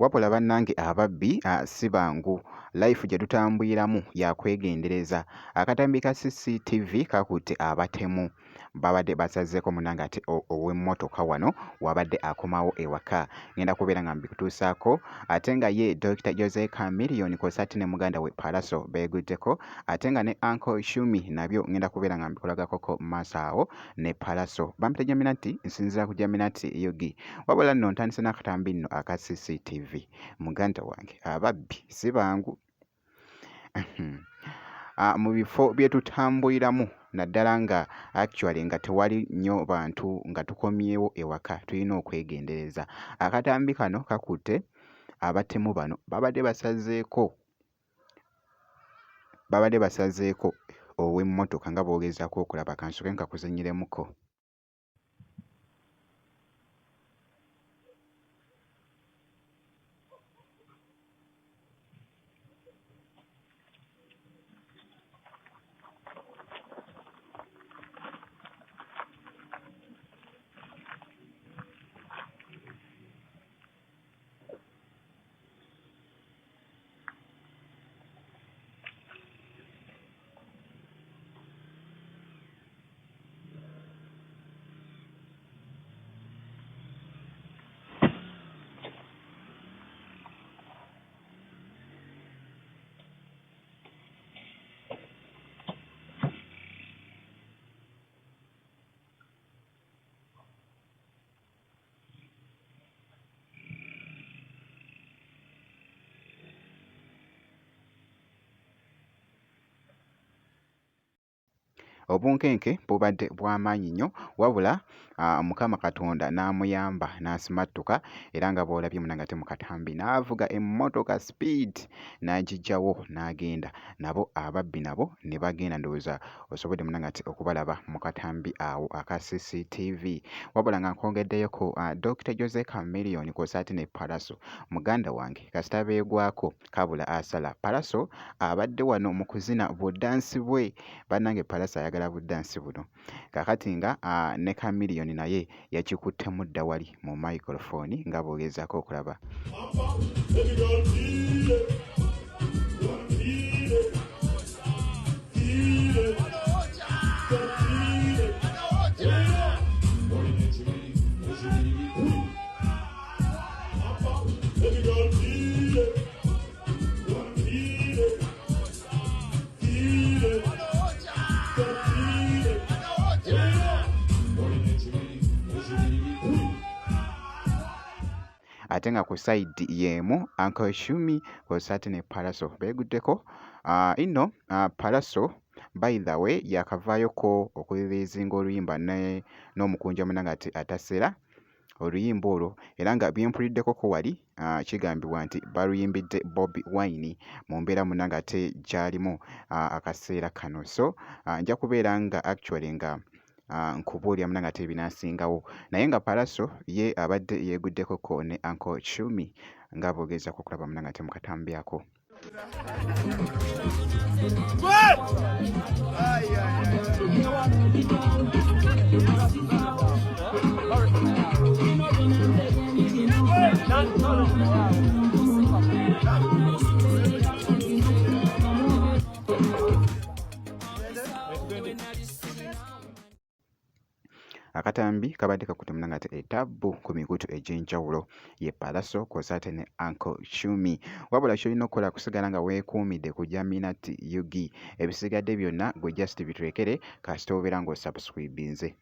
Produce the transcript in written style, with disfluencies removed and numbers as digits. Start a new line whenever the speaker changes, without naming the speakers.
Wabula bannange ababbi si bangu. Life gye tutambuliramu ya kwegendereza. Akatambi ka CCTV kakutte abatemu. Babadde basazeeko munnange ate ow'emmotoka wano wabadde akomawo ewaka. Ngenda kubeera nga mbikutuusaako ate nga ye Dokita Jose Chameleone kw'ossa ate ne muganda we Pallaso beeguddeko ate nga ne Uncle Shumi nabyo ngenda kubeera nga mbikulagakoko mu maaso awo ne Pallaso. Bampita Jaminati, nsinziira ku Jaminati UG. Wabula nno ntandise n'akatambi nno aka CCTV. Muganda wange ababbi si bangu. Mu bifo bye tutambuliramu naddala nga actually nga tewali nnyo bantu nga tukomyewo ewaka tulina okwegendereza. Akatambi kano kakutte abatemu bano babadde basazeeko babadde basazeeko ow'emmotoka nga bw'ogezaako okulaba. Kansooke nkakuzannyiremuko. Obunkenke bubadde bwa maanyi nnyo wabula Mukama Katonda n'amuyamba n'asimattuka era nga bw'olabye munnange ate mu katambi n'avuga emmotoka sipiidi n'agiggyawo n'agenda nabo ababbi nabo ne bagenda ndowooza osobodde munnange ate okubalaba mu katambi awo aka CCTV. Wabula nga nkwongeddeyoko Dokita Jose Chameleone kw'ossa ate ne Pallaso muganda wange kasita beegwako kabula asala. Pallaso abadde wano mu kuzina buddansi bwe. Bannange Pallaso ayagala buddansi buno. Kaakati nga ne Chameleone naye yakikuttemu dda wali mu microphone nga bw'ogezaako okulaba. Ate nga ku sayidi y'emu Uncle Shumi kw'ossa ate ne Pallaso beeguddeko inno Pallaso by the way yaakavaayoko okureleasinga oluyimba n'omukunja munnange ate Atasera oluyimba olwo era nga bye mpuliddekoko wali kigambibwa nti baluyimbidde Bobi Wine mu mbeera munnange ate gy'alimu akaseera kano. So nja kubeera nga actually nga nkubuulira munnange ate ebinaasingawo naye nga Pallaso ye abadde yeeguddekoko ne Uncle Chumi nga bw'ogezaako okulaba munnange ate mu katambi ako. Akatambi kabadde kakutte munnange ate etabbu ku mikutu egy'enjawulo ye Pallaso kw'ossa ate ne Uncle Chumi. Wabula ky'olina okukola kusigala nga weekuumidde ku Jaminat UG. Ebisigadde byonna gwe just bitulekere kasita obeera ng'osubscribinze.